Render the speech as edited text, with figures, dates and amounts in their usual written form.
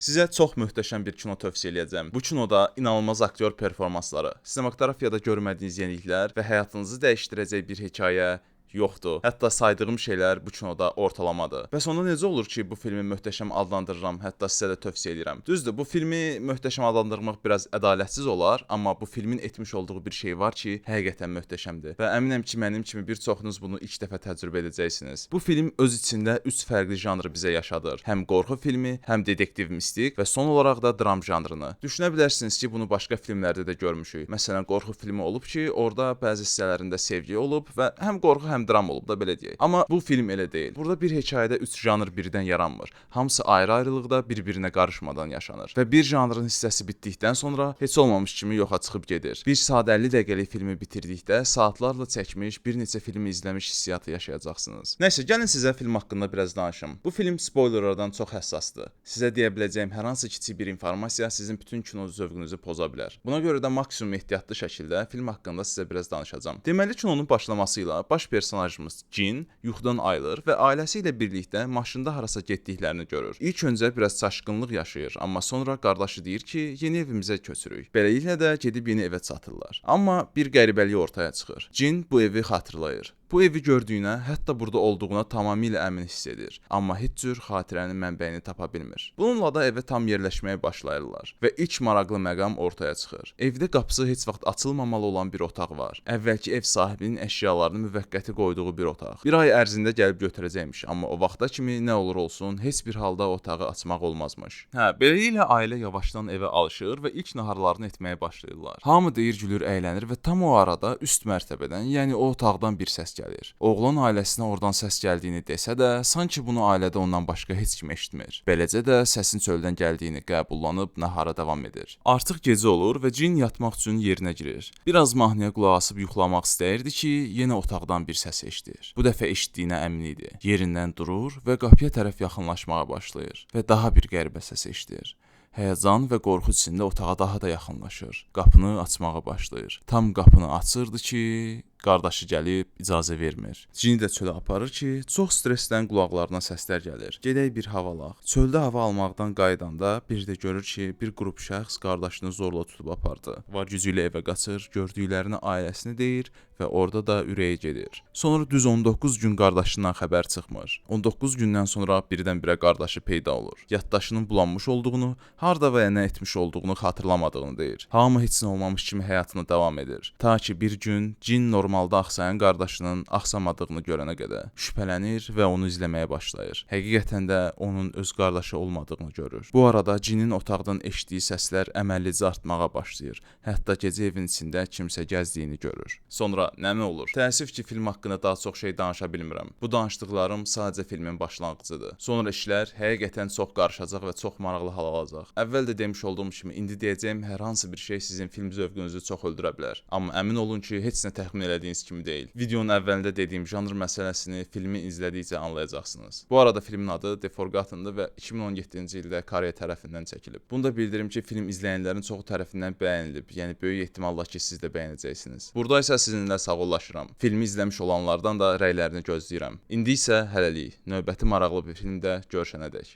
Sizə çox möhtəşəm bir kino tövsiyə eləyəcəm. Bu kinoda inanılmaz aktyor performansları, sinematografiyada görmədiyiniz yeniliklər və həyatınızı dəyişdirəcək bir hekayə yoxdur. Hətta saydığım şeylər bu kinoda ortalamadır. Bəs onda necə olur ki, bu filmi möhtəşəm adlandırıram, hətta sizə də tövsiyə edirəm. Düzdür, bu filmi möhtəşəm adlandırmaq biraz ədalətsiz olar, amma bu filmin etmiş olduğu bir şey var ki, həqiqətən möhtəşəmdir. Və əminəm ki, mənim kimi bir çoxunuz bunu ilk dəfə təcrübə edəcəksiniz. Bu film öz içində 3 fərqli janrı bizə yaşadır. Həm qorxu filmi, həm detektiv mistik və son olaraq da dram janrını. Düşünə bilərsiniz ki, bunu başqa filmlərdə də görmüşük. Məsələn, qorxu filmi olub ki, orada bəzi hissələrində sevgi olub və həm qorxu, həm dram olub da belə deyək. Amma bu film elə deyil. Burada bir hekayədə 3 janr birdən yaranmır. Hamısı ayrı-ayrılıqda bir-birinə qarışmadan yaşanır. Və bir janrın hissəsi bitdikdən sonra heç olmamış kimi yoxa çıxıb gedir. 1 saat 50 dəqiqəlik filmi bitirdikdə saatlarla çəkmiş, bir neçə filmi izləmiş hissiyatı yaşayacaqsınız. Nəysə, gəlin sizə film haqqında biraz danışım. Bu film spoilerlardan çox həssasdır. Sizə deyə biləcəyim hər hansı kiçik bir informasiya sizin bütün kino zövqünüzü poza bilər. Buna görə də maksimum ehtiyatlı şəkildə film haqqında sizə biraz danışacağam. Deməli, kinonun başlaması ilə baş personajımız Jin yuxudan ayılır və ailəsi ilə birlikdə maşında harasa getdiklərini görür. İlk öncə biraz çaşqınlıq yaşayır, amma sonra qardaşı deyir ki, yeni evimizə köçürük. Beləliklə də gedib yeni evə çatırlar. Amma bir qəribəlik ortaya çıxır. Jin bu evi xatırlayır. Bu evi gördüyünə, hətta burada olduğuna tamamilə əmin hiss edir. Amma heç cür xatirənin mənbəyini tapa bilmir. Bununla da evə tam yerləşməyə başlayırlar və ilk maraqlı məqam ortaya çıxır. Evdə qapısı heç vaxt açılmamalı olan bir otaq var. Əvvəlki ev sahibinin əşyalarını müvəqqəti qoyduğu bir otaq. Bir ay ərzində gəlib götürəcəkmiş, amma o vaxta kimi nə olur olsun, heç bir halda otağı açmaq olmazmış. Hə, beləliklə ailə yavaşdan evə alışır və ilk naharlarını etməyə başlayırlar. Hamı deyir, gülür, əylənir və tam o arada üst mərtəbədən, yəni o otaqdan bir səs gəlir. Oğlan ailəsinə oradan səs gəldiyini desə də, sanki bunu ailədə ondan başqa heç kim eşitmir. Beləcə də səsin çöldən gəldiyini qəbullanıb nahara davam edir. Artıq gecə olur və Cin yatmaq üçün yerinə girir. Biraz mahnıya qulaq asıb yuxlamaq istəyirdi ki, yenə otaqdan bir səs eşidir. Bu dəfə eşitdiyinə əmin idi. Yerindən durur və qapıya tərəf yaxınlaşmağa başlayır və daha bir qəribə səs eşidir. Həyəcan və qorxu içində otağa daha da yaxınlaşır. Qapını açmağa başlayır. Tam qapını açırdı ki, qardaşı gəlib icazə vermir. Cini də çölə aparır ki, çox stressdən qulaqlarına səslər gəlir. Gedək bir hava alaq. Çöldə hava almaqdan qayıdanda bir də görür ki, bir qrup şəxs qardaşını zorla tutub apardı. Var gücü ilə evə qaçır, gördüklərini ailəsinə deyir və orada da ürəyi gedir. Sonra düz 19 gün qardaşından xəbər çıxmır. 19 gündən sonra birdən-birə qardaşı peyda olur. Yaddaşının bulanmış olduğunu, harda və ya nə etmiş olduğunu xatırlamadığını deyir. Hamı heç nə olmamış kimi həyatına davam edir. Ta ki bir gün Cin normalda axsayan qardaşının axsamadığını görənə qədər şübhələnir və onu izləməyə başlayır. Həqiqətən də onun öz qardaşı olmadığını görür. Bu arada Cinin otaqdan eşitdiyi səslər əməllici artmağa başlayır. Hətta gecə evin içində kimsə gəzdiyini görür. Sonra nəmi olur? Təəssüf ki, film haqqında daha çox şey danışa bilmirəm. Bu danışdıqlarım sadəcə filmin başlanğıcıdır. Sonra işlər həqiqətən çox qarışacaq və çox maraqlı hal alacaq. Əvvəl də demiş olduğum kimi, indi deyəcəyim hər hansı bir şey sizin film zövqünüzü çox öldürə bilər. Amma əmin olun ki, heç nə təxmin elədiyiniz kimi deyil. Videonun əvvəlində dediyim janr məsələsini filmi izlədikcə anlayacaqsınız. Bu arada filmin adı The Forgotten'dır və 2017-ci ildə Koreya tərəfindən çəkilib. Bunu da bildirim ki, film izləyənlərin çoxu tərəfindən bəyənilib. Yəni böyük ehtimalla ki, siz də bəyənəcəksiniz. Burada isə sizinlə sağollaşıram. Filmi izləmiş olanlardan da rəylərini gözləyirəm. İndi isə hələlik. Növbəti maraqlı bir filmdə görüşənədək.